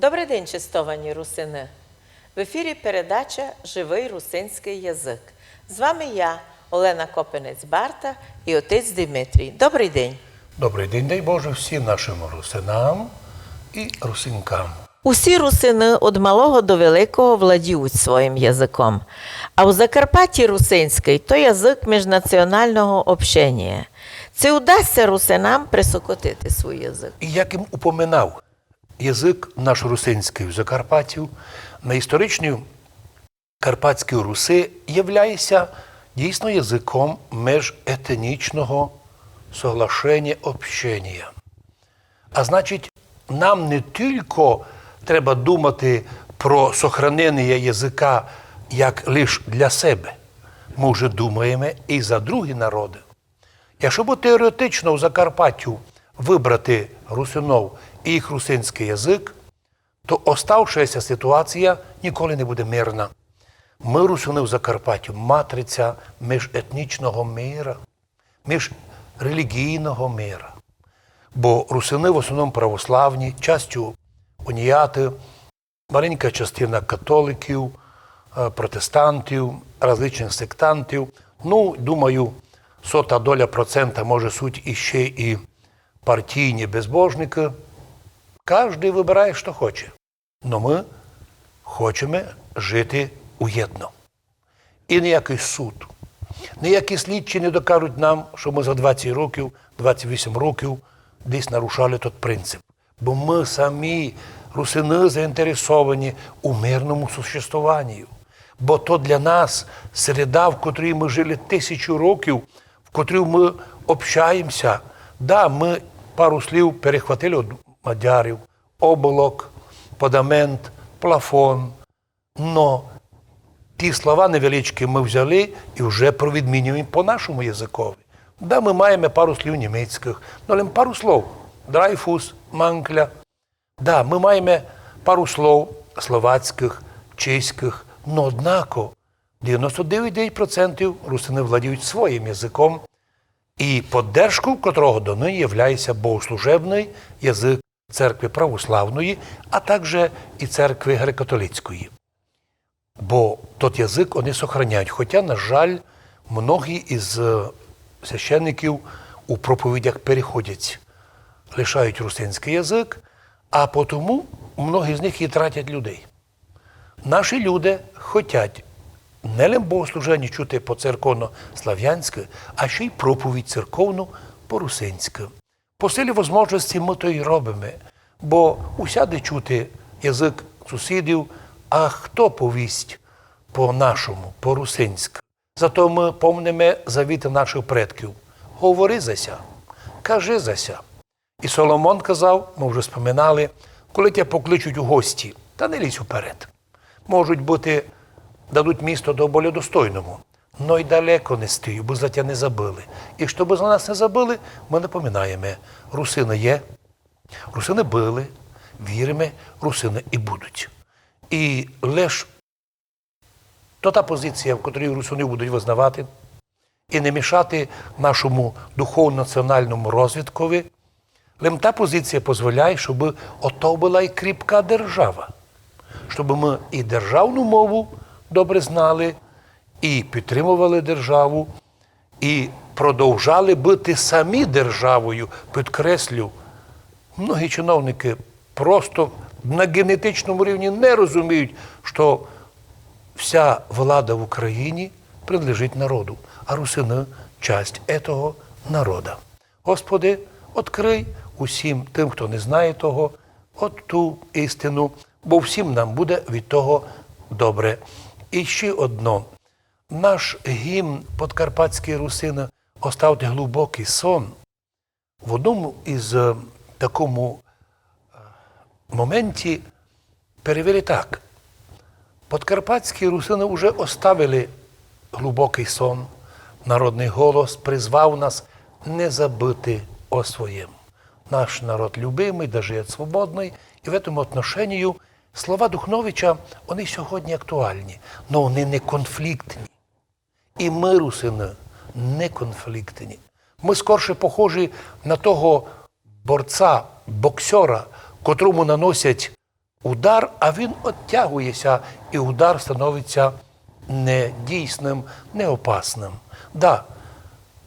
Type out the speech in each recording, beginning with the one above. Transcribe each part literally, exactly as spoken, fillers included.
Добрый день, честовані русины! В ефірі передача «Живый русинськый язык». З вами я, Олена Копинець-Барта, і отець Димитрій. Добрый день! Добрый день, дай Боже, всім нашым русинам і русинкам. Усі русины од малого до великого владіють своїм языком. А у Закарпатті русинськый — то язык міжнаціонального общенія. Ци удасться русинам присокотити свій язык? І як им упоминав, язык наш русинськый в Закарпаттю на історичній Карпатській Руси являє ся дійсно языком межетнічного соглашенія, общенія. А значить, нам не тілько треба думати про сохранення языка як лиш для себе. Мы вже думаєме і за другі народы. Якщо бы теоретично в Закарпаттю выбрати русинов і їх русинськый язык, то оставшаяся ситуація ніколи не буде мирна. Мы, русины в Закарпаттю, матриця межетнічного мира, межрелігійного мира. Бо русины в основному православні, частю уніаты, маленька частина католиків, е, протестантів, различных сектантів. Ну, думаю, сота доля процента може суть іщи і партійні безбожникы. Каждый выбирає, што хоче. Но мы хочеме жити уєдно. І ніякый суд, ніякі слідчі не докажуть нам, што мы за двадцять років, двадцять вісім років десь нарушали тот принцип. Бо мы самі, русины, заінтересовані у мирному существованію. Бо то для нас середа, в котрій мы жили тисячу років, в котрій мы общаємся. Да, мы пару слів перехватили од мадярів, оболок, подамент, плафон. Но ті слова невеличкі мы взяли і вже провідмінюєме по нашому языкови. Да, мы маєме пару слів німецькых, но лем пару слов. Драйфус, манкля. Да, мы маєме пару слов словацькых, чеськых, но однако девяносто девять процентів русины владіють своїм языком, і поддержков котрого доныні являє ся богослужебный язык церкви православної, а также і церкви греко-католицької. Бо тот язык они сохраняють. Хотя, на жаль, многі із, е, священників у проповідях переходять, лишають русинськый язык, а потому многі з них і тратять людей. Наші люди хотять не лем богослуженя чути по-церковно-славянськы, а ще й проповідь церковну по-русинськы. По силі возможності мы то й робиме, бо усяде чути язык сусідів, а хто повість по-нашому, по-русинськы? Зато мы помниме завіты нашых предків: «Говори за ся, кажи за ся». І Соломон казав, мы вже споминали: «Коли тя покличуть у гості, та не лізь уперед. Можуть быти, дадуть місто до более достойному. Но й далеко не стій, бо за тя не забыли». І щоб за нас не забыли, мы напоминаєме: русины є, русины были, віриме, русины і будуть. І лиш то та позиція, в котрій русинів будуть визнавати, і не мішати нашому духовно-національному розвиткови, лем та позиція позволяє, щоб ото была і кріпка держава, щоб мы і державну мову добре знали, і підтримовали державу, і продовжали быти самі державою, підкреслю. Многі чиновникы просто на генетичному рівні не розуміють, што вся влада в Україні принадлежить народу, а русины часть этого народа. Господи, открый усім тым, хто не знає того, от ту істину, бо всім нам буде від того добре. І ще одно. Наш гімн «Подкарпатські русины, оставте глубокий сон» в одному із, е, такому, е, моменті перевели так: «Подкарпатські русины уже оставили глубокий сон, народный голос призвав нас не забыти о своєм. Наш народ любимый, да жиє свободный». І в этом отношению слова Духновича, они сьогодні актуальні, но они не конфліктні. І мы, русины, не конфліктні. Мы скорше похожі на того борця, боксера, котрому наносять удар, а він оттягує ся, і удар становить ся недійсным, неопасным. Да,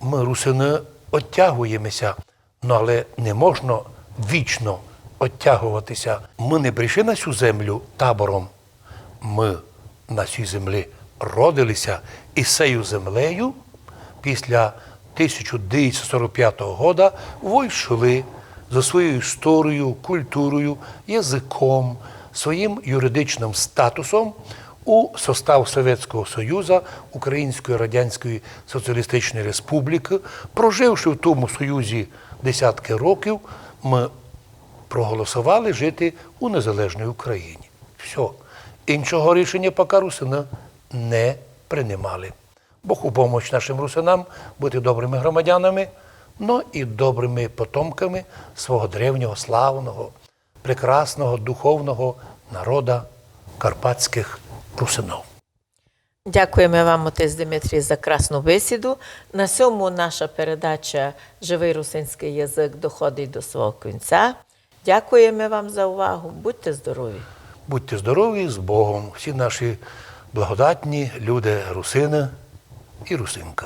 мы, русины, оттягуєме ся, но але не можна вічно оттягувати ся. Мы не пришли на сю землю табором. Мы на сій землі родили ся, і з сею землею після тисяча девятсот сорок пятого года войшли зо своєю історією, културою, языком, своїм юридичным статусом у состав Совєтського Союза, Української Радянської Соціалістичної Республікы. Проживши в тому Союзі десяткы років, мы проголосовали жити у незалежній Україні. Всьо. Іншого рішення пока русины не принимали. Бог у помощь нашым русинам быти добрыми громадянами, но і добрыми потомками свого древнього, славного, прекрасного, духовного народа карпатськых русинов. Дякуєме вам, отець Димитрій, за красну бесіду. На сьому наша передача «Живый русинськый язык» доходить до свого кінця. Дякуєме вам за увагу. Будьте здорові. Будьте здорові, з Богом, всі наші благодатні люди, русины і русинкы.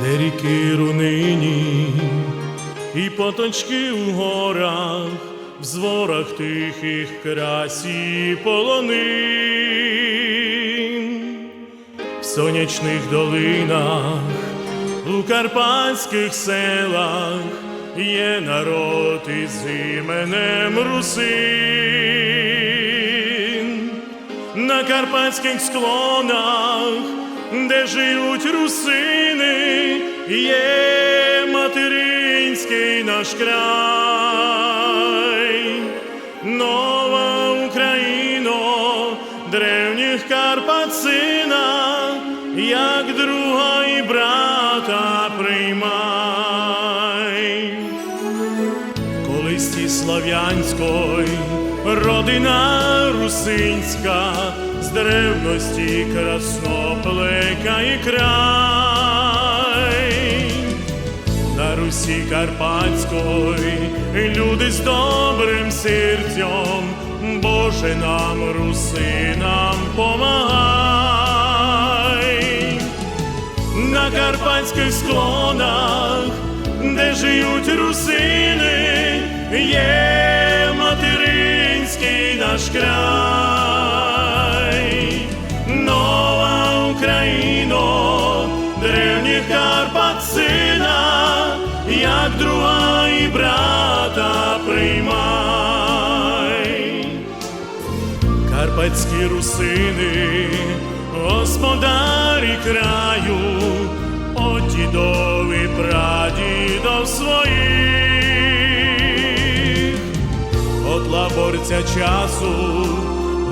Де рікы рунинні і поточкы у горах, в зворах тихых красі полонин. В сонячных долинах, у карпатськых селах є народ із іменем Русин. На карпатськых склонах, де жиють русины, є материнськый наш край. Нова Україно, древніх Карпат сына, як друга і брата приймай. Колись ті славянськой родина русинська з древности красно плекає край. На Русі Карпатськой люди з добрым серцьом, Боже, нам, русинам, помагай. На карпатськых склонах, де жиють русины, є материнськый наш край. Нова Україно, древніх Карпат сына, як друга і брата приймай. Карпатські русины, господарі краю, од дідов і прадідов своїх. Од лаборця часу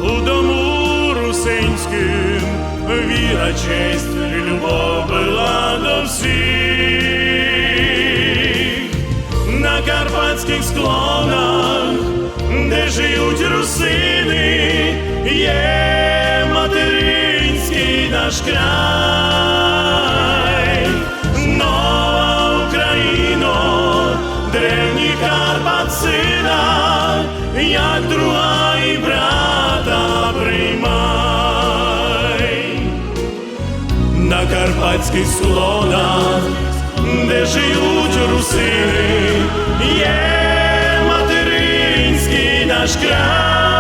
у дому русинськым віра, честь і любов была до всіх. На карпатськых склонах, де жиють русины, є материнськый наш край. Нова Україно, древніх Карпат сына, як друга і брата приймай. На карпатськых склонах, де жиють русины, є материнськый наш край.